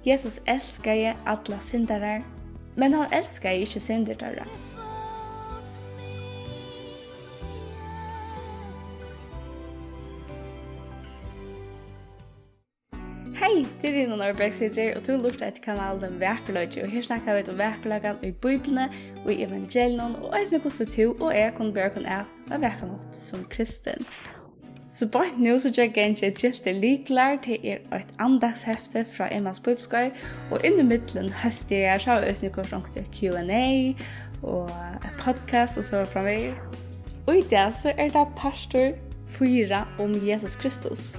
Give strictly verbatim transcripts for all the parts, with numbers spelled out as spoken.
Jesus elskaði allar syndarar, men hann elskaði ikki syndir teirra. Hey, tað er Nina Norberg, sum situr, og tú lurtar eftir kanalin Vakurleiki, og her snakka vit um vakurleikan í Bíbliuni og í evangeliunum, og eisini hvussu tú og eg kunnu bera okkum at á vakran hátt sum kristin. So beint nú, so gekk eg inn til Gyltir lyklar. Tað er eitt andaktshefti frá Emmaus Bíbliuskeið, og inn í millum hóstir her, so hava vit eisini koyrt onkur Q and A og eitt podcast og so framvegis. Og í dag, so er tað partur fýra um Jesus Kristus.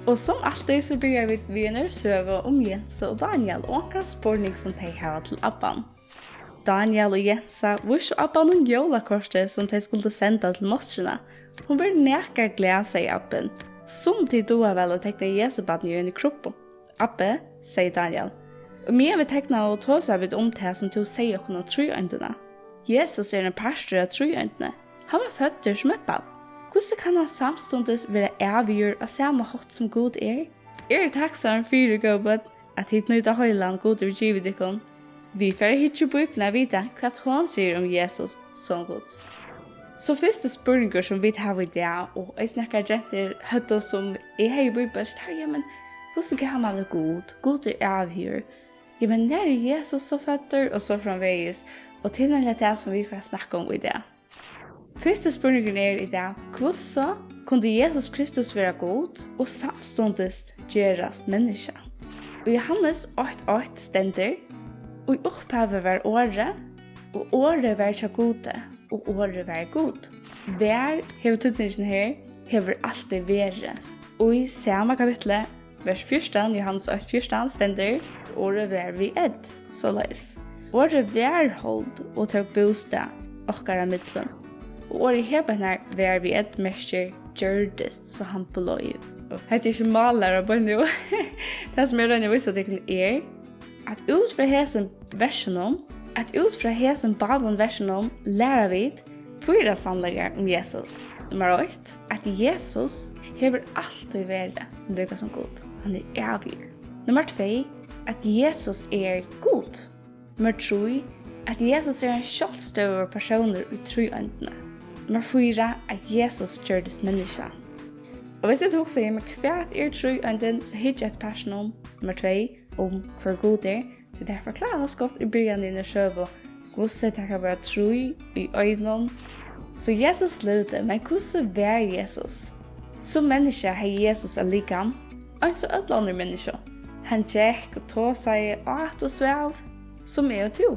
Og sum altíð, so byrja vit við einari søgu um Jensa og Daniel og onkran spurning, sum tey hava til abban. Daniel og Jensa vístu abbanum jólakortið, sum tey skuldu senda til moskuna. Hon verður nakað glað, segði abbin. Sum tit duga væl at tekna Jesubarnið í eini krubbu. Abbi, segði Daniel, og meðan vit teknaðu, tosaðu vit um tað, sum tú segði okkum um tríeindina. Jesus er ein partur av tríeindini. Hann var føddur sum eitt barn. Hvussu kann hann samstundis vera ævigur á sama hátt sum Gud er? Eg eri takksamur fyri, góðu børn, at tit nýta heilan, Gud hevur givið tykkum. Vit fara at hyggja í Bíbliuna at vita, hvat hon sigur um Jesus, son Guds. So fyrsti spurningur, sum vit hava í dag, og eisini nakrar gentur høvdu, sum eg hevði viðbert, tað er, jamen, hvussu gamal er Gud? Gud er ævigur. Jamen, nær er Jesus so føddur, og so framvegis. Og tað er nemliga tað, sum vit fara at snakka um í dag. Fyrsti spurningurin er í dag, hvussu kundi Jesus Kristus vera Gud og samstundis gerast menniskja? Í Jóhannes eitt eitt stendur: Í upphavi var Orðið, og Orðið var hjá Gudi, og Orðið var Gud. Var hevur týdningin her, hevur altíð verið. Og í sama kapitli, vers fjúrtan, Jóhannes eitt fjúrtan, stendur: Orðið var við ð, soleiðis. Orðið var hold og tók bústað okkara millum. Og orðið her, beinanvegin, var við ð, merkir gjørdist, so hann bleiv. Og hetta er ikki mállæra beint nú. Tað, sum eg royni at vísa tykkum, er, at út frá hesum versunum, at út frá hesum báðum versunum læra vit fýra sannleikar um Jesus. Nummar eitt, at Jesus hevur altíð verið, líka sum Gud. Hann er ævigur. Nummar tvey, at Jesus er Gud. Nummar trý, at Jesus er ein sjálvstøðugur persónur í tríeindini. Nummar fýra, at Jesus gjørdist menniskja. Og viss tit hugsa, jamen, hvat er tríeindin, so hyggj eftir partinum, nummar tvey, um hvør Gud er, tí tað er forklárað so gott í byrjanini í søgu, hvussu tað kann vera trý í einum. So Jesus livdi, men hvussu var Jesus? Sum menniskja hevði Jesus eitt likam, eins og øll onnur menniskju. Hann gekk og tosaði, át og svav, sum eg og tú.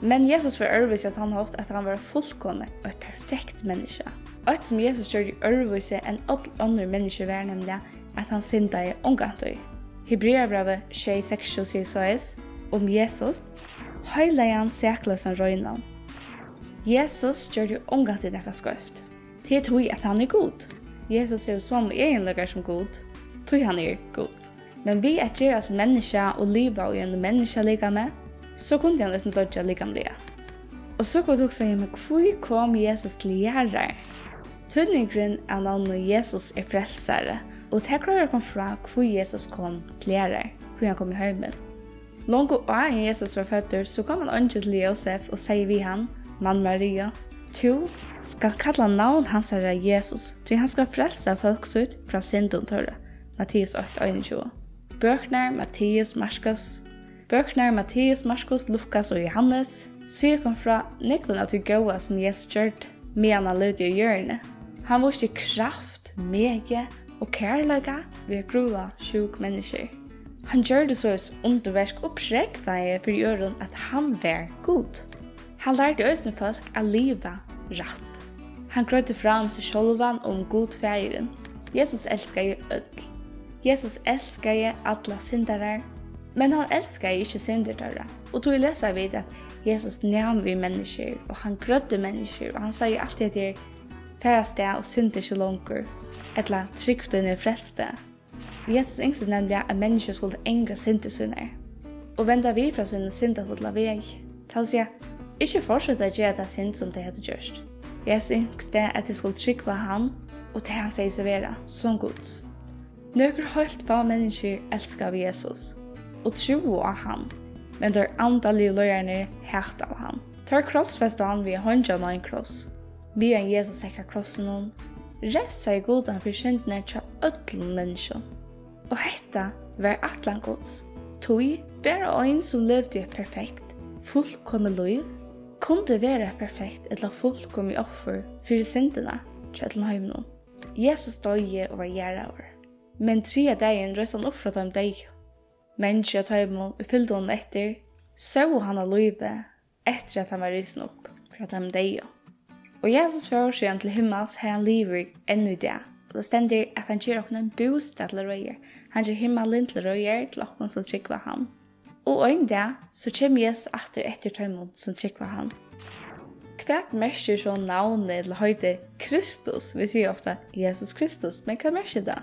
Men Jesus var øðrvísi á tann hátt, at hann var fullkomið, eitt perfekt menniskja. Eitt, sum Jesus gjørdi øðrvísi enn øll onnur menniskju, var nemliga, at hann syndaði ongantíð. Hebreabrævið sjey seksogtjúgu sigur soleiðis um Jesus: Heilagan, sakleisan, reinan. Jesus gjørdi ongantíð nakað skeivt. Tað er tí, at hann er Gud. Jesus hevur somu eginleikar sum Gud, tí hann er Gud. Men við at gerast menniskja og liva í einum menniskjalikami, so kundi hann eisini doyggja likamliga. Og so kundi tú hugsa, jamen, hví kom Jesus til jarðar? Týdningurin av navninum Jesus er frelsari, og tað greiðir okkum frá, hví Jesus kom til jarðar, hví hann kom í heimin. Longu áðrenn Jesus var føddur, so kom ein eingil til Jósef og segði við hann: Mamma Maria, tú skalt kalla navn hansara Jesus, tí hann skal frelsa fólk sítt frá syndum teirra. Matteus eitt einogtjúgu. Bøkurnar Matteus, Markus, bøkurnar Matteus, Markus, Lukas og Jóhannes siga okkum frá nógvum av tí góða, sum Jesus gjørdi, meðan hann livdi á jørðini. Hann vísti kraft, megi og kærleika við at grøða sjúk menniskju. Hann gjørdi soleiðis undurverk og prógvaði fyri øðrum, at hann var Gud. Hann lærdi eisini fólk at liva rætt. Hann greiddi frá um seg sjálvan og um Gud Faðirin. Jesus elskaði øll. Jesus elskaði allar syndarar, men hann elskaði ikki syndir teirra. Og tí lesa vit, at Jesus nam við menniskjur, og hann grøddi menniskjur, og hann segði altíð, at tey fara avstað og synda ikki longur, ella trúgv tíni er frelst. Jesus ynskti nemliga, at menniskjur skuldu angra syndir sínar og venda við frá sínum syndafulla vegi, tað vil siga, ikki fortseta at gera ta synd, sum tey høvdu gjørt. Jesus ynskti, at tey skuldu trúgva hann og tað, hann segði seg vera, Son Guds. Nøkur heilt fá menniskjur elskaðu Jesus. og trúðu á hann, men teir andaligu leiðararnir hataðu hann. Teir krossfestu hann við at heingja hann á ein kross. Meðan Jesus hekk á krossinum, revsaði Gud hann fyri syndirnar hjá øllum menniskjum. Og hetta var ætlan Guds. Tí bara ein, sum livdi eitt perfekt, fullkomið lív, kundi vera eitt perfekt ella fullkomið offur fyri syndina hjá øllum heiminum. Jesus doyði og var jarðaður. Men triðja dagin reis hann upp frá teimum deyðu. Menn hjá teimum, ið fylgdu honum eftir, sóu hann á lívi, eftir at hann var risin upp frá teimum deyðu. Og Jesus fór síðan til himmals, har hann livir enn í dag. Og tað stendur, at hann ger okkum ein bústað til reiðar. Hann ger himmalin til reiðar til okkum, sum trúgva á hann. Og ein dag, so kemur Jesus aftur eftir teimum, sum trúgva á hann. Hvat merkir so navnið ella heitið Kristus? Vit siga ofta Jesus Kristus, men hvat merkir tað?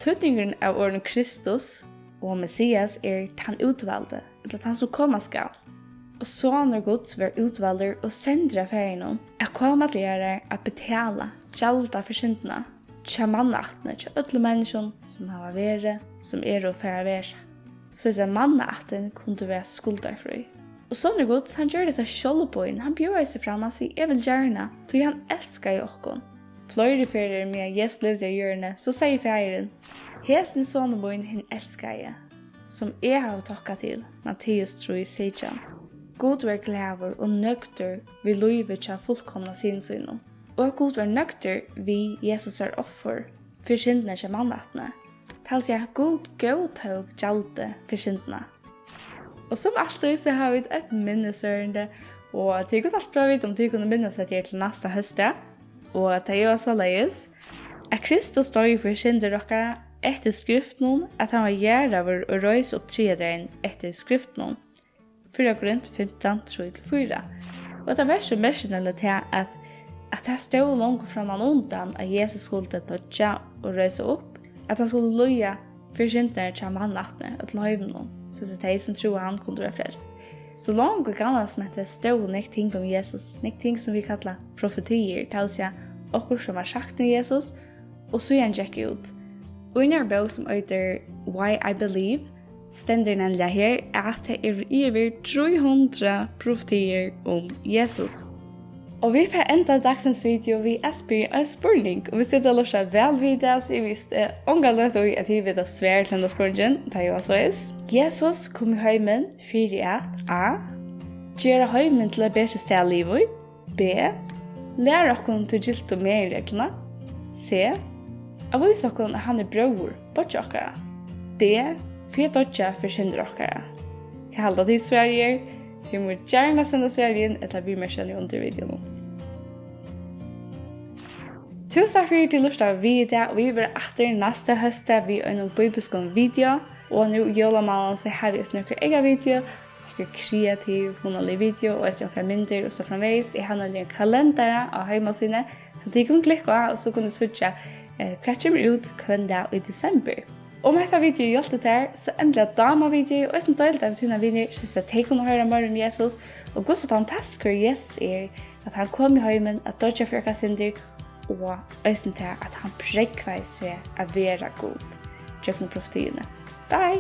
Týdningurin av orðinum Kristus og Messias er tann útvaldi, ella tann, sum koma skal. Og Sonur Guds var útvaldur og sendur av Faðirinum at koma til jarðar at betala, gjalda fyri syndina hjá mannaættini, hjá øllum menniskjum, sum hava verið, sum eru og fara at vera, soleiðis at mannaættin kundi vera skuldarfrí. Og Sonur Guds, hann gjørdi hetta sjálvboðin, hann bjóðaði seg fram, hann sigur: "Eg vil gjarna", tí hann elskaði okkum. Fleiri ferðir, meðan Jesus livdi á jørðini, so segði Faðirin: "Hesin er Sonur mín, hin elskaði, sum eg havi tokka til", Matteus trý seytjan. Gud var glaður og nøgdur við lívið hjá fullkomna syni sínum, og at Gud var nøgdur við Jesusar offur fyri syndina hjá mannaættini. Tað vil siga, at Gud góðtók gjaldið fyri syndina. Og sum altíð, so hava vit eitt minnisørindi, og tit kunnu altíð prøva at vita, um tit kunnu minnast hetta her til næsta hósdag. Og tað er jú soleiðis, at Kristus doyði fyri syndir okkara eftir skriftunum, at hann var jarðaður og reis upp triðja dagin eftir skriftunum. Fyrra Korint fimtan, trý til fýra. Og hetta versið merkir nemliga tað, at, at tað stóð longu framman undan, at Jesus skuldi doyggja og reisa upp, at hann skuldi líða fyri syndirnar hjá mannaættini, øllum heiminum, soleiðis at tey, sum trúðu hann, kundu vera frelst. So longu í Gamla Testamenti stóðu nógv ting um Jesus, nógv ting, sum vit kalla profetiir, tað vil siga, okkurt, sum var sagt um Jesus, og síðan gekk út. Og í eini bók, sum eitur Why I Believe, stendur nemliga her, at tað eru yvir trý hundrað profetiir um Jesus. Og vit fara at enda dagsins video við at spyrja ein spurning. Og viss tit hava lurtað væl við tað, so eg visti onga løtu í, at tit vita svar til henda spurningin. Tað er jú soleiðis. Jesus kom í heimin fyri at: A. Gera heimin til eitt betri stað at liva í. B. Læra okkum tey gyltu meginregluna. C. At vísa okkum, at hann er bróðir beiggja okkara. D. Fyri at doyggja fyri syndir okkara. Hvat halda tit svarið er? Tit mugu gjarna senda svarið inn ella viðmerkja tað undir videonum. Túsund takk fyri, at tit lurtaðu við í dag, og vit verða aftur næsta hósdag við einum bíblikum video. Og nú í jólamánaðinum, so havi eg eisini nøkur egna video, nøkur kreativ, hugnalig video, og eisini onkrar myndir og so framvegis. Eg havi nemliga ein kalendara á heimasíðuni, sum tit kunnu klikka á, og so kunnu tit síggja, eh, hvat kemur út hvønn dag í desembur. Um hetta video hjálpti tær, so endiliga dáma video, og eisini deil tað við tínar vinir, soleiðis at tey kunnu hoyra meira um Jesus, og hvussu fantastiskur Jesus er, at hann kom í heimin at doyggja fyri okkara syndir, og eisini tað, at hann prógvaði seg at vera Gud gjøgnum profetiini. Bye!